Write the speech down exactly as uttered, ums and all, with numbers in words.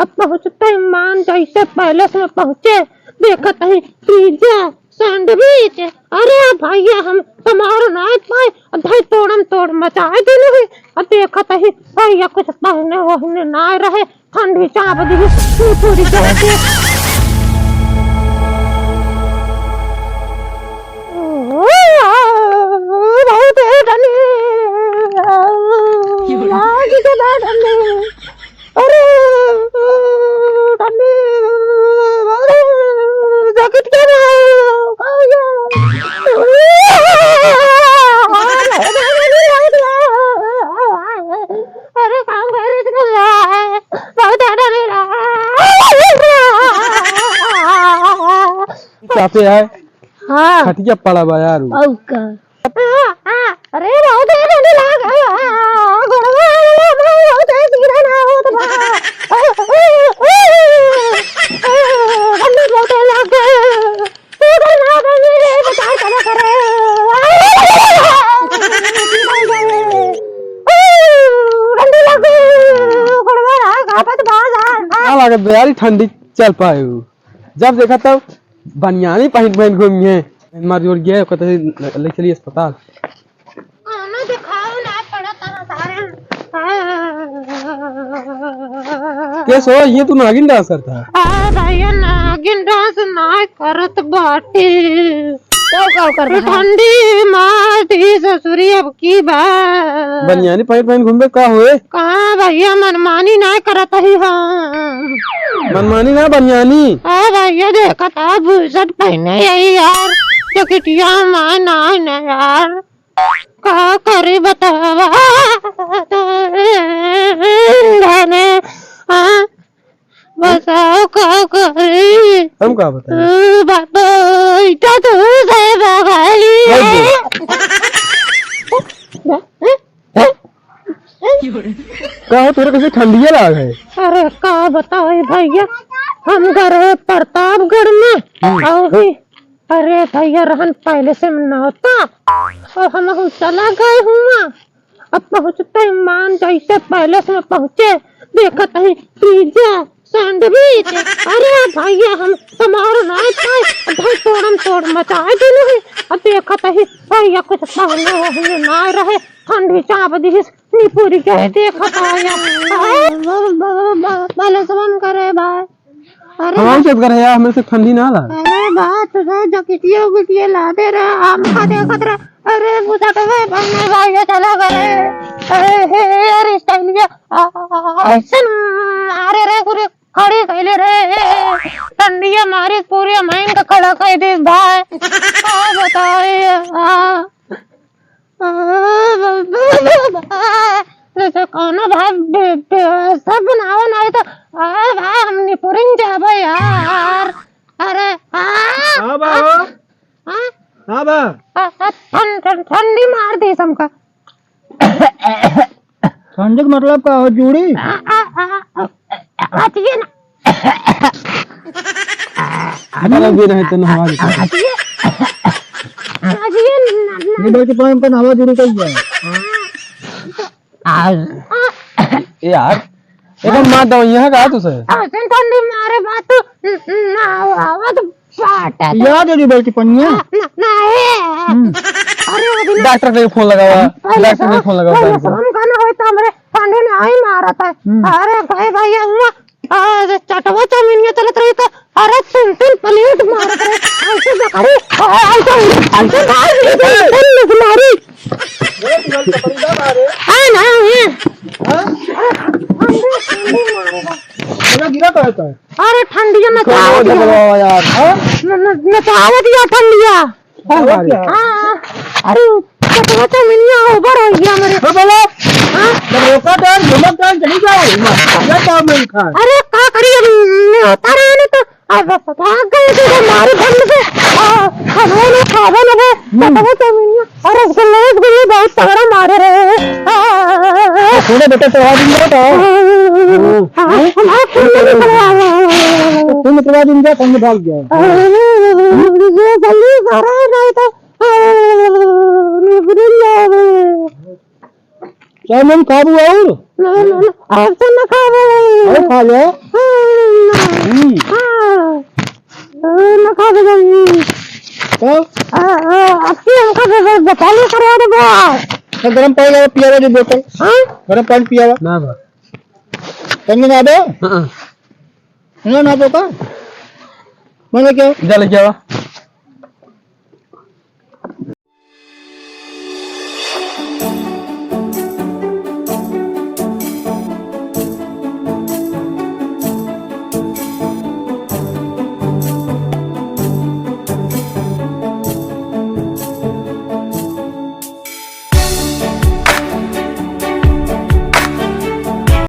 अब पहुँचते मान जैसे पैलेस में पहुँचे, देखत ही पिज्जा, सैंडविच। अरे भैया, हम समार नाय पाए, अब भाई तोड़म तोड़ मचाए देले ही। अब देखत ही भैया कुछ पहने वहने नाय रहे, ठंडी चाप दी पूरी जगह के। बहुत है ठंडी। आज के बाद ठंडी। अरे, ठंडी, अरे, जैकेट क्या ना, कहाँ गया? अरे, काम कर रही थी, बहुत ज्यादा नहीं रहा। चाहते हैं? हाँ। खटिया पड़ा बा यार। और का? अरे, बहुत है, ठंडी लाग, गोड़वा, बहुत है, गिरा ना होत बा। ठंडी बहुत है, लाग, गिरा ना होत बा, रे, बचाव करा करे। ठंडी लाग, गोड़वा, कांपत बा, का लागत बा यार, ठंडी चल पाए हो। जब देखा तब बनियानी पहिन पहिन घूमी है। मार जोड़ गया, कहते हैं, ले चलिए अस्पताल। खाना दिखाओ ना, पड़ा तारा सारे। के सो, ये तू नागिन डांस करता है? आ भैया, नागिन डांस ना करत बाटे। का, का करत है? ठंडी मार दी ससुरी अब की बार। बनियानी पहिन पहिन घूमबे का होए? कहाँ भैया, मनमानी ना करत ही हम। मनमानी ना, बनियानी। आ भैया, देखत आ बुशर्ट पहने यही यार, जैकेटिया में ना, ना यार, का करी बतावा। धने, हाँ, बताओ का करी। हम का बताई? ओ बाबा, इटा तो से बगाई। भाई जी। का हो, तोरे कैसे ठंडिया लाग है? अरे का बताई भैया, हम घर प्रतापगढ़ में हम्म। और भी, अरे भैया रहन पहले से नौता और हम चला गए हुआ। अब पहुँचते मान जैसे पैलेस में पहुँचे, देखत ही पिज्जा, सैंडविच। अरे भैया, हम समार ना पाए, भाई तोड़म तोड़ मचाए देले ही। अब देखत ही भैया कुछ पहने वहने ना रहे, ठंडी चाप दिहिस, निपुरी के देखत आया। अरे, ब-, ब-, ब-, ब-, पैलेस बंद करे भाई। अरे हम बा- चुप कर यार, हमरे से ठंडी ना लाग। अरे बात रे, जकिटिया उकिटिया लादे रे, हमका देखत रे। अरे बुझा तो भाई, भाई, भाई, ये चला करे। अरे हे यार, स्टाइलिया, आ, आ, आ, ऐसन मारे रे, पूरे खड़ी कैले रे। ठंडिया मारी, पूरे माइन का खड़ा कर दे भाई। का बताए, आ। जैसे कौनो भाई बे-, व्यवस्था बनावा नाहीं तो, अरे भाई, हम निपुरिन जाबे यार। अरे, हाँ। हाँ बा, हाँ। हाँ? हाँ बा। आ, आ, ठं-, ठं-, ठंडी मार दी हमका। ठंडी के मतलब का हो, जूड़ी? आ, आ, आ, आ, आ, बचिए ना। अरे भी नहीं तो नहवा देते। आज ये, आज ये न-, न-, ये बल्कि पानी पर हवा जुड़ी कही जाए। आज ए यार, एकदम मार दो यहाँ का तुसे। आज ठंडी मारे बात न-, न-, ना आवा तो फाटा। याद है जी बल्कि पनिया। ना, ना, ना, ए। हम्म। अरे, वो दिन डॉक्टर के फोन लगावा, पहले डॉक्टर के फोन लगावा, पहले डॉक्टर। फोन करना होई तो हमरे ठंडी ना ही मारत है। हम्म। अरे, भाई, भैया, हुआ, अरे, चटवा चमिनिया चलत रही तो, अरे, तीन, तीन प्लेट मारत रहे। ऐसे बकरी, अरे, ऐसे, ऐसे मार दी, ऐसे लग मारी। है ना, ये? हाँ? अरे, ठंडी, ठंडी मारेगा। अरे, गिरा तो है, तो है। अरे, ठंडिया नचावत यार। हाँ? न-, न-, नचावत यार ठंडिया। हाँ, हाँ। अरे, चटवा चमिनिया ऊपर हो गया मेरे। हाँ, बोलो। हाँ? जब रोका तो है, घुमक तो है, चली जाओ। क्या काम है इनका? अरे, का करी, अब नहीं होता रहा ना तो, अब भाग गए थे हमारे घर में से। आ, खाना ना खावा ना वो, हम्म। चटवा चमिनिया। अरे, रसगुल्ले, रसगुल्ले बहुत तगड़ा मारे रहे। आ, थोड़ा बेटा तो आ दिन जाता। हाँ, हाँ, हाँ, हाँ, हाँ। तुम इतना दिन जा, संग भाग गया। ये जल्दी करो, नहीं तो, आ, निबुरिन जावे। चाउमीन खाबू और? ना, ना, ना, अब तो ना खावे। और खा ले। हाँ। हम्म। हाँ। ए, ना खा दे भाई। तो? आ, आ, अब की हमका दे दे, बचाली करवा दे बा। तो गरम पानी लावा, पियावा दे बोतल। हाँ? गरम पानी पियावा। ना बा। तन्ने ना दो? हाँ। ना, ना दो का? मैंने क्या? जा लेके आवा।